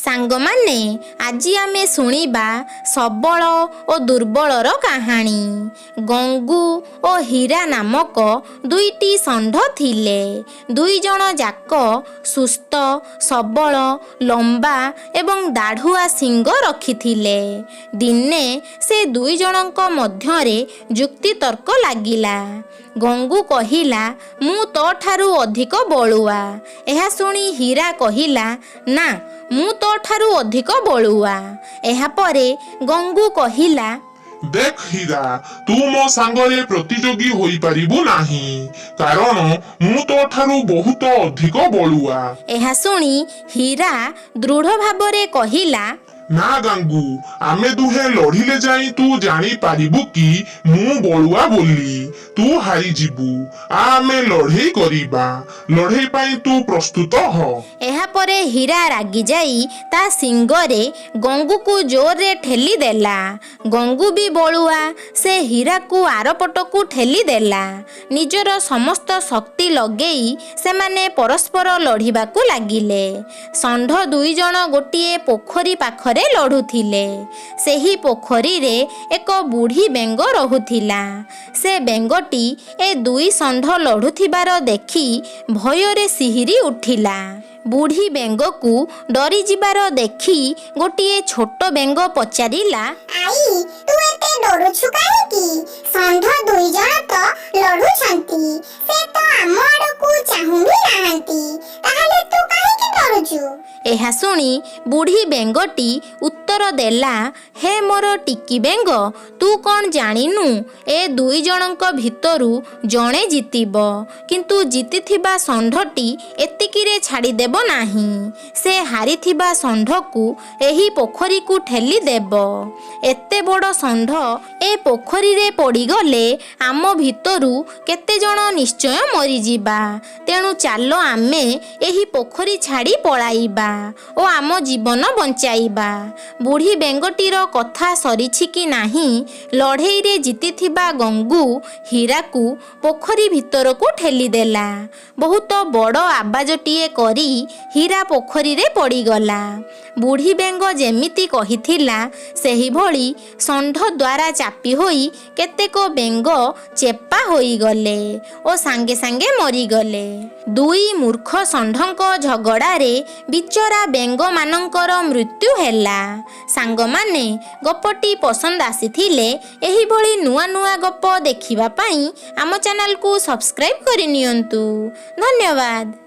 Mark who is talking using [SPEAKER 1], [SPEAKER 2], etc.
[SPEAKER 1] ସାଙ୍ଗମାନେ, ଆଜି ଆମେ ଶୁଣିବା ସବଳ ଓ ଦୁର୍ବଳର କାହାଣୀ। ଗଙ୍ଗୁ ଓ ହୀରା ନାମକ ଦୁଇଟି ଷଣ୍ଢ ଥିଲେ। ଦୁଇଜଣ ଯାକ ସୁସ୍ଥ, ସବଳ, ଲମ୍ବା ଏବଂ ଦାଢ଼ୁଆ ଶିଙ୍ଗ ରଖିଥିଲେ। ଦିନେ ସେ ଦୁଇଜଣଙ୍କ ମଧ୍ୟରେ ଯୁକ୍ତିତର୍କ ଲାଗିଲା। ଗଙ୍ଗୁ କହିଲା, "ମୁଁ ତୋ ଠାରୁ ଅଧିକ ବଳୁଆ।" ଏହା ଶୁଣି ହୀରା କହିଲା, "ନା, ମୁଁ ତୋ ଠାରୁ ଅଧିକ ବଳୁଆ।" ଏହାପରେ ଗଙ୍ଗୁ କହିଲା,
[SPEAKER 2] "ଦେଖ ହୀରା, ତୁ ମୋ ସାଙ୍ଗରେ ପ୍ରତିଯୋଗୀ ହୋଇପାରିବୁ ନାହିଁ, କାରଣ ମୁଁ ତୋ ଠାରୁ ବହୁତ ଅଧିକ ବଳୁଆ।"
[SPEAKER 1] ଏହା ଶୁଣି ହୀରା ଦୃଢ଼ ଭାବରେ କହିଲା,
[SPEAKER 2] "ନା ଗାଙ୍ଗୁ, ଆମେ ଦୁହେଁ ଲଢିଲେ ଯାଇ ତୁ ଜାଣିପାରିବୁ କି ମୁଁ ବଳୁଆ ବୋଲି। ତୁ ହାରିଯିବୁ। ଆ, ଆମେ ଲଢେଇ କରିବା। ଲଢେଇ ପାଇଁ ତୁ ପ୍ରସ୍ତୁତ ହ।"
[SPEAKER 1] ଏହାପରେ ହୀରା ରାଗିଯାଇ ତା ଶିଙ୍ଗରେ ଗଙ୍ଗୁକୁ ଜୋରରେ ଠେଲି ଦେଲା। ଗଙ୍ଗୁ ବି ବଳୁଆ, ସେ ହୀରାକୁ ଆରପଟକୁ ଠେଲି ଦେଲା। ନିଜର ସମସ୍ତ ଶକ୍ତି ଲଗେଇ ସେମାନେ ପରସ୍ପର ଲଢ଼ିବାକୁ ଲାଗିଲେ। ଷଣ୍ଢ ଦୁଇଜଣ ଗୋଟିଏ ପୋଖରୀ ପାଖରେ ଲଢ଼ୁଥିଲେ। ସେହି ପୋଖରୀରେ ଏକ ବୁଢ଼ୀ ବେଙ୍ଗ ରହୁଥିଲା। ସେ ବେଙ୍ଗଟି ଏ ଦୁଇ ଷଣ୍ଢ ଲଢ଼ୁଥିବାର ଦେଖି ଭୟରେ ଶିହରି ଉଠିଲା। ବୁଢ଼ୀ ବେଙ୍ଗକୁ ଡରିଯିବାର ଦେଖି ଗୋଟିଏ ଛୋଟ ବେଙ୍ଗ ପଚାରିଲା,
[SPEAKER 3] "ଆଈ, ତୁ ଏତେ ଡରୁଛୁ କାହିଁକି? ଷଣ୍ଢ 2 ଜଣ ତ ଲଢୁଛନ୍ତି। ସେ ତ ଆମ ଆଡକୁ ଚାହୁଁ ବି ନାହାନ୍ତି। ତାହେଲେ ତୁ କାହିଁକି ଡରୁଛୁ?"
[SPEAKER 1] ଏହା ଶୁଣି ବୁଢ଼ୀ ବେଙ୍ଗଟି ଉତ୍ତର ଦେଲା, "ହେ ମୋର ଟିକି ବେଙ୍ଗ, ତୁ କ'ଣ ଜାଣିନୁ, ଏ ଦୁଇ ଜଣଙ୍କ ଭିତରୁ ଜଣେ ଜିତିବ। କିନ୍ତୁ ଜିତିଥିବା ଷଣ୍ଢଟି ଏତିକିରେ ଛାଡ଼ିଦେବ ନାହିଁ। ସେ ହାରିଥିବା ଷଣ୍ଢକୁ ଏହି ପୋଖରୀକୁ ଠେଲି ଦେବ। ଏତେ ବଡ଼ ଷଣ୍ଢ ଏ ପୋଖରୀରେ ପଡ଼ିଗଲେ ଆମ ଭିତରୁ କେତେଜଣ ନିଶ୍ଚୟ ମରିଯିବା। ତେଣୁ ଚାଲ, ଆମେ ଏହି ପୋଖରୀ ଛାଡ଼ି ପଳାଇବା ଓ ଆମ ଜୀବନ ବଞ୍ଚାଇବା।" ବୁଢ଼ୀ ବେଙ୍ଗଟିର କଥା ସରିଛି କି ନାହିଁ, ଲଢ଼େଇରେ ଜିତିଥିବା ଗଙ୍ଗୁ ହୀରାକୁ ପୋଖରୀ ଭିତରକୁ ଠେଲିଦେଲା। ବହୁତ ବଡ଼ ଆବାଜଟିଏ କରି ହୀରା ପୋଖରୀରେ ପଡ଼ିଗଲା। ବୁଢ଼ୀ ବେଙ୍ଗ ଯେମିତି କହିଥିଲା, ସେହିଭଳି ଷଣ୍ଢ ଦ୍ୱାରା ଚାପି ହୋଇ କେତେକ ବେଙ୍ଗ ଚେପା ହୋଇଗଲେ ଓ ସାଙ୍ଗେ ସାଙ୍ଗେ ମରିଗଲେ। ଦୁଇ ମୂର୍ଖ ଷଣ୍ଢଙ୍କ ଝଗଡ଼ାରେ ବିଚରା ବେଙ୍ଗମାନଙ୍କର ମୃତ୍ୟୁ ହେଲା। ସାଙ୍ଗମାନେ, ଗପଟି ପସନ୍ଦ ଆସିଥିଲେ ଏହିଭଳି ନୂଆ ନୂଆ ଗପ ଦେଖିବା ପାଇଁ ଆମ ଚ୍ୟାନେଲକୁ ସବସ୍କ୍ରାଇବ୍ କରିନିଅନ୍ତୁ। ଧନ୍ୟବାଦ।